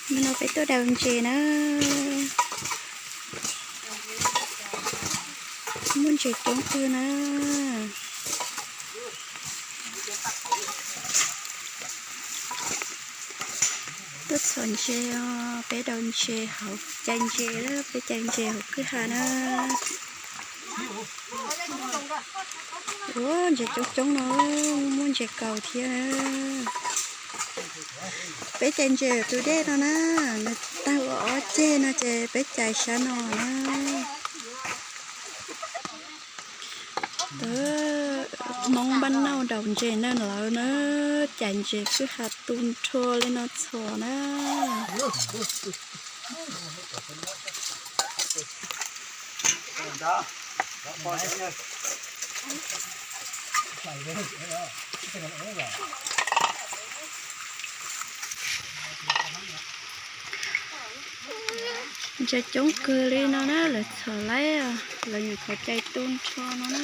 Hnub no peb tuaj daus ntses na. Muaj ntses coob kawg na. Tuaj txhom ntses os, peb daus ntses hauv cai ntses, peb cai ntses hauv kwj ha na. Ua ntses coob coob no, muaj ntses kaus thiab na. Peb cai ntses tus dej no na, nws tag ua ob ceg no ces peb cai sab no na. Hmoob npaj nauj daus ntses na lawv na, cai ntses kwj ha tu nrho li no txhom na. Ntses coob kawg li no na, lawv txhom laib, lawv nyuam qhuav cai tu nrho no na.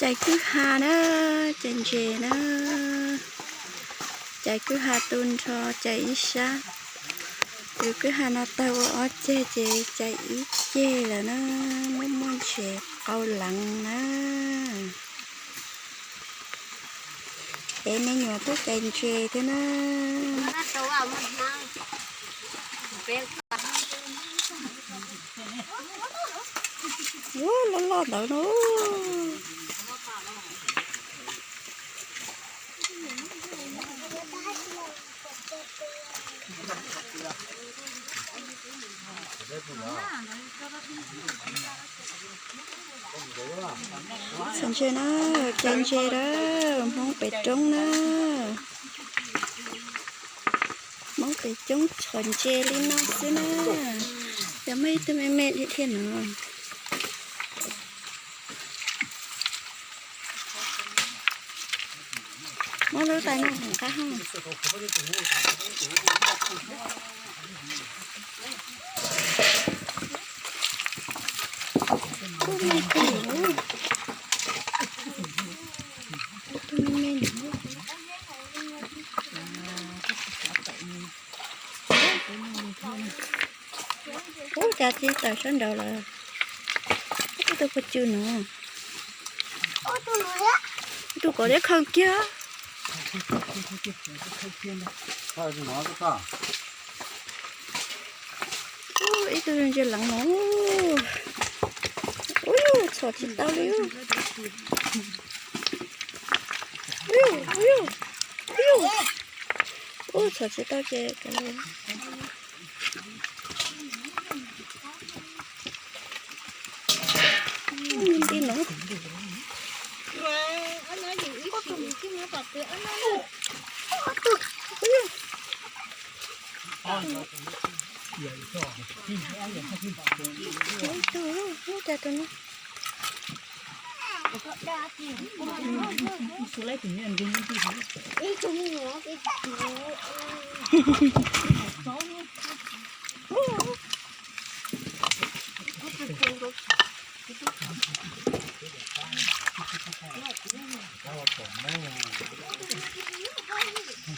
Cai kwj ha na, cai ntses na, cai kwj ha tu nrho, cai ib sab. Yus kwj ha no tag ua ob ceg ces cai ib ceg lawm na, muaj muaj ntses qau leev na. Peb me nyuam tuaj cai ntses thiab na. Ua loj loj ntawd no. Txhom ntses na, cai ntses na, Hmoob pem roob na. Hmoob pem roob txhom ntses li no xwb na. Yog muaj ib tug me me thiab thiab no. Muab lub tais no rov qab ha. Ub, me kawg nkaus. Tus me me no. Ub, cas tsis tawm sab nraud lawm. Ib tug pua cw no. Ib tug kom liab khaws kiag. Ub, ib tug ntses leev no. Ub, txhom tsis tau li. Ub, ub, ub, ub, txhom tsis tau ces kav liam. Ntij no. Ib tug, ub, cas tus no.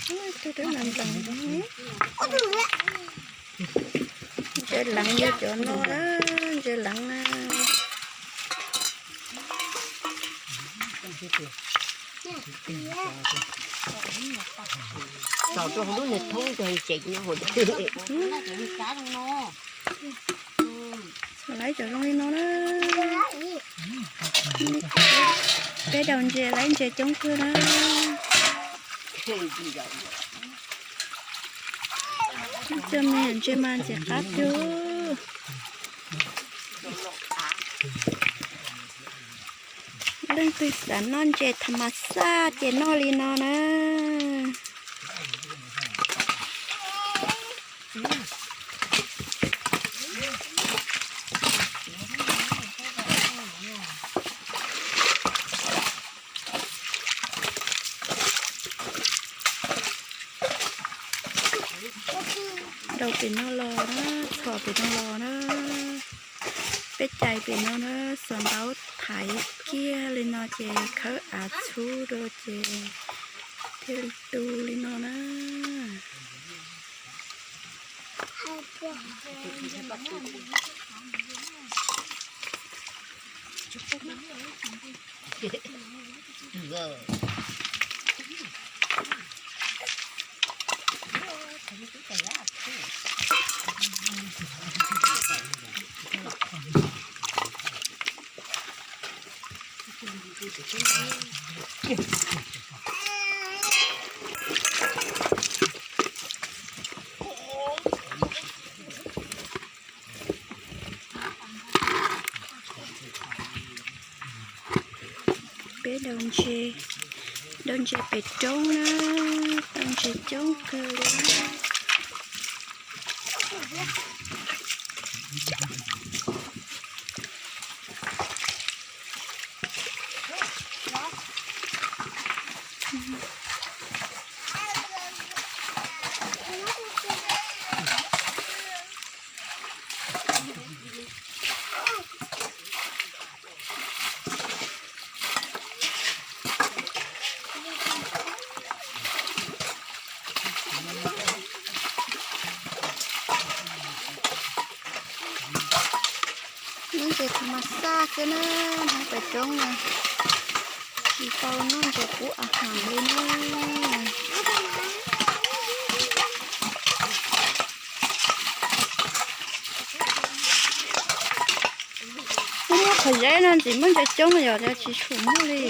Tus twb nplees nplees. Ntses leev yog cov no na, ntses leev na. Txaus rau hauv lub niag thoob rau tsev nyob hauv. Txhom laib cov zoo li no na. Peb daus ntses laib ntses coob kawg na. Cov me ntses mas ntses qab tiag. Leej twg xav noj ntses tham mas xaj ces noj li no na. Daus pem no los na, txhom pem no los na. Peb cais pem no na, xov ntaub thaiv kiag li no ces khawb av txhub rau ces thiaj li tu li no na. Peb daus ntses, daus ntses pem roob na, daus ntses coob kawg li. Noj ntses kuv mas xaj xwb na, hauv pem roob na, tsis tau noj ntses kub a hav li na. Muaj qhov zeb no ntxim muaj ntses coob yom, tsis tshua muaj li.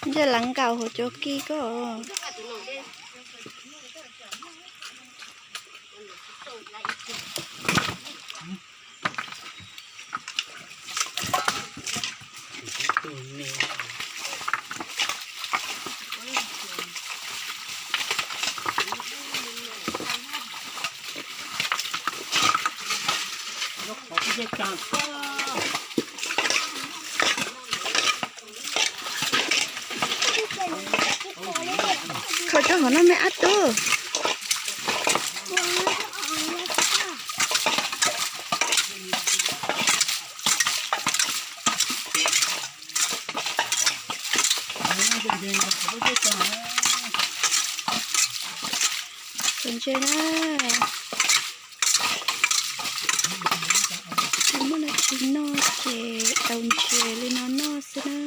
Ntshe lawv nkaum hauv cov kis ko. Kho rau hauv no me ab tub. Tus ntses na, muaj dab tsi noj ces daus ntses li no noj xwb na.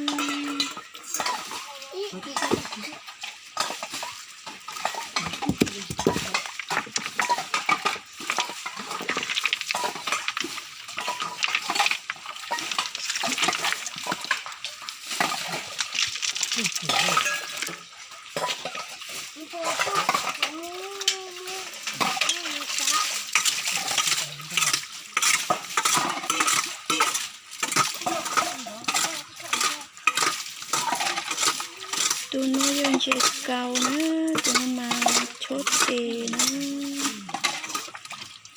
Tus no yog ntses kaus na, tus no mas chob tes na.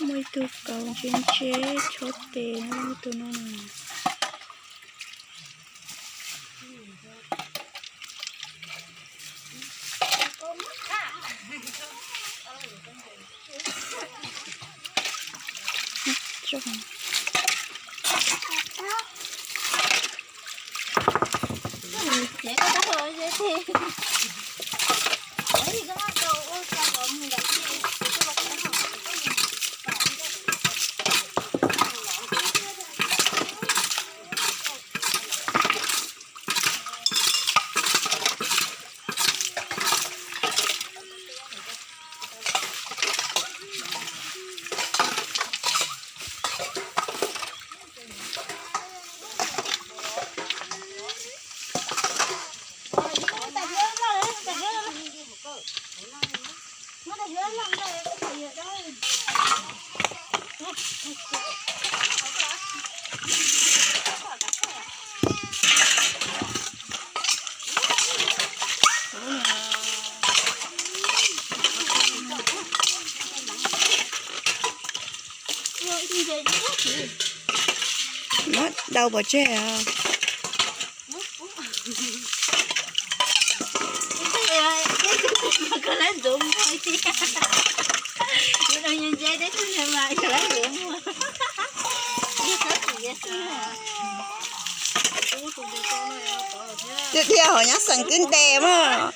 Muaj ib tug kaus ntse ntse chob tes na, tus no na. Muab dau pov tseg os. Tiag tiag hov nyob xeem kwj ntes mog.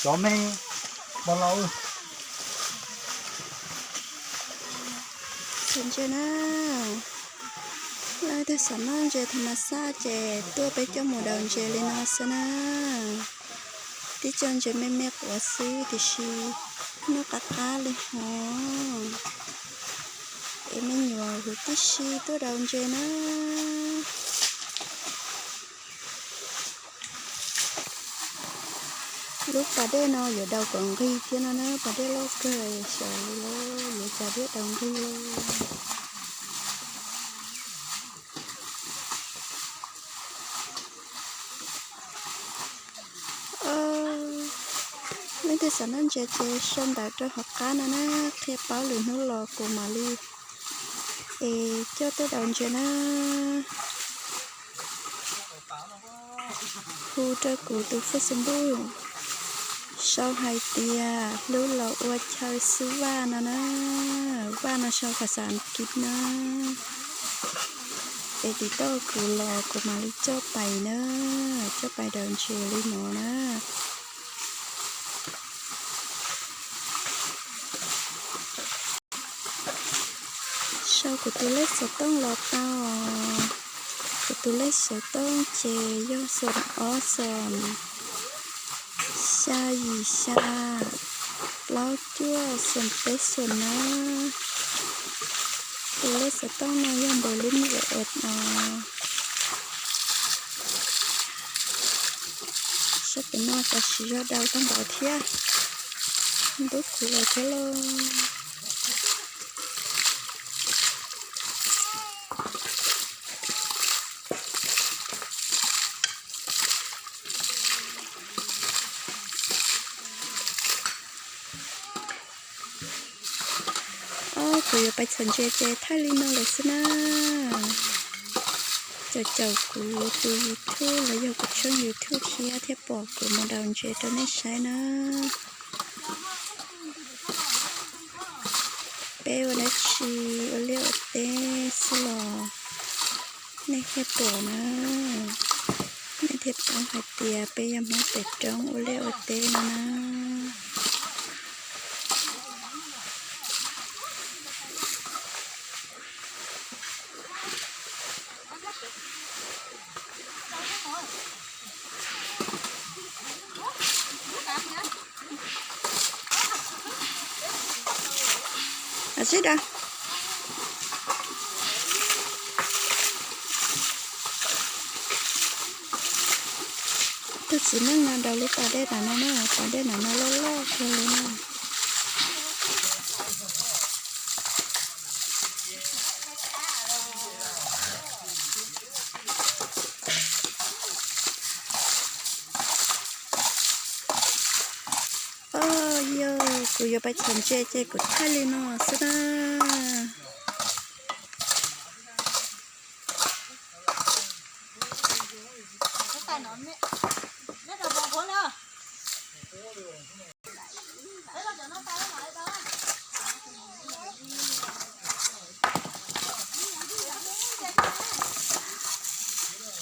Cov me, pov laus. Txhais ntses na, leej twg xav noj ntses tha mas xaj ces tuaj peb coj mus daus ntses li no xwb na. Tib co ntses me me quav xwb tiam sis noj qab qab li hov. Es me nyuam huv tib si tuaj daus ntses na. Lub pas dej no yuav daus kom nqig thiab no na, pas dej loj kawg xyov li lawm, yuav cas thiaj daus nqig li. Leej twg xav noj ntses ces sau ntawv rau hauv qab no na, qhia paub lwm hnub los kuv mam li es coj tuaj daus ntses na. Hu rau kuv tus Facebook sau hais tias hlub los ua chaw xwb vaj no na. Vaj no sau phas xas Askiv na. Es tiv toj kuv los kuv mam li coj pais na, coj pais daus ntses li no na. Sau kuv tus lej xov tooj los tau. Kuv tus lej xov tooj ces yog xoom ob xoom, xya yim xya, plaub cuaj xoom peb xoom na. Tus lej xov tooj no yog npawb lub me os os no. Sab pem no tam sim zog daus tau npaum thiab, ntub kuv lawm thiab lauj. Ob, kuv yuav pais txhom ntses ces thaij li no lawm xwb na. Caum caum kuv tus YouTube los yog kuv tshooj YouTube thiab thiaj pom kuv mus daus ntses rau nej saib na. Peb ua dab tsi ua liaj ua teb xwb los nej thiaj pom na, nej thiaj paub hais tias peb yog Hmoob pem roob ua liaj ua teb no na. Sib da. Tus txiv neej no daus lub pas dej no na, pas dej no loj loj kawg li na. Os, yog kuv yuav pais txhom ntses ces kuv thaij li no xwb na.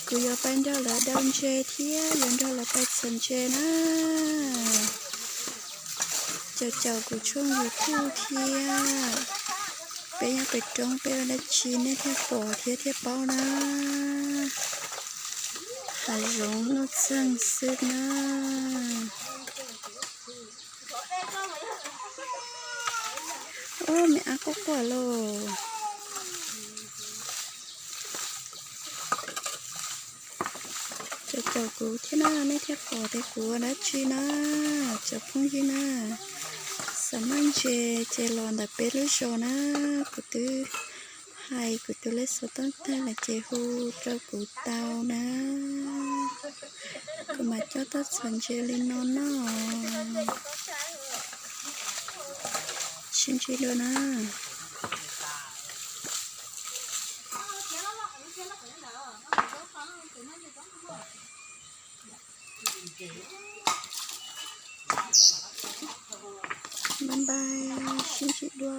Kuv yuav pais nrog lawv daus ntses thiab yuav nrog lawv pais txhom ntses na. Caum caum kuv tshooj YouTube thiab. Peb nyob pem roob peb ua dab tsi nej thiaj pom thiab thiaj paub na. Hav zoov nuj txeeg xwb na. Ub, me ab quaj quaj lauj. Caum caum kuv thiab na, nej thiaj pom tias kuv ua dab tsi na. Cov phooj ywg na, xav noj ntses ces los ntawm peb lub zos na. Kuv twb hais kuv tus lej xov tooj tag lawm ces hu rau kuv tau na. Kuv mam coj tuaj txhom ntses li no noj. Sib ntsib dua na. Bye bye, sib ntsib dua.